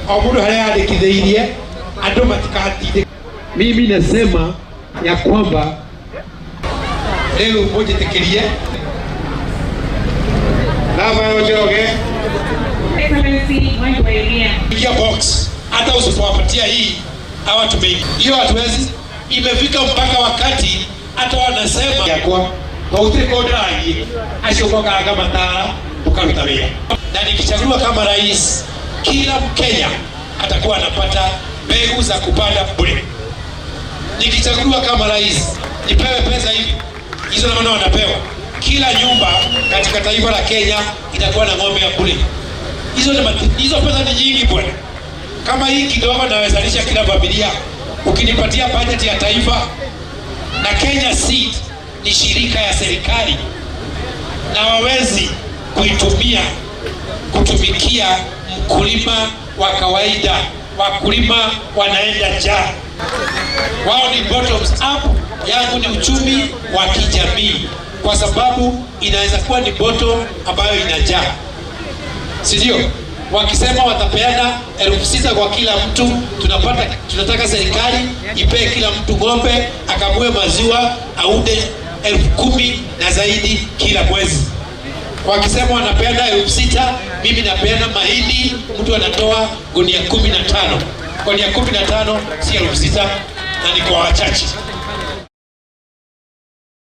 O mundu haria yandikithĩirie andũ matikatindĩ. Mimi nasema ya kwamba rĩu mũnjĩtĩkĩrie Rafael Njoroge. Excellency Mwangi wa Iria. Ingia box, hata usipowapatia hii hawa tumeingia hiyo, hatuwezi. Imefika mpaka wakati hata wanasema yakwa gũtirĩ kũndũ ndĩrathiĩ, acio mokaga matara tukaruta wĩra. Na nikichaguliwa kama rais, kila Mkenya atakuwa anapata mbegu za kupanda bure. Nikichaguliwa kama rais, nipewe pesa hivi hizo, naona wanapewa kila nyumba katika taifa la Kenya itakuwa na ng'ombe ya bure. Hizo pesa ni nyingi, bwana. Kama hii kidogo nawezalisha kila familia. Ukinipatia bajeti ya taifa, na Kenya Seed ni shirika ya serikali na wawezi kuitumia kutumikia mkulima wa kawaida. Wakulima wanaenda njaa, wao ni bottoms up, yangu ni uchumi wa kijamii, kwa sababu inaweza kuwa ni bottom ambayo inajaa, si ndio? Wakisema watapeana 6,000 kwa kila mtu, tunapata, tunataka serikali ipee kila mtu ng'ombe akamue maziwa auze 10,000 na zaidi kila mwezi. Wakisema wanapeana 6,000, mimi napeana mahindi, mtu anatoa gunia 15. Gunia 15 si 6,000 na ni kwa wachache.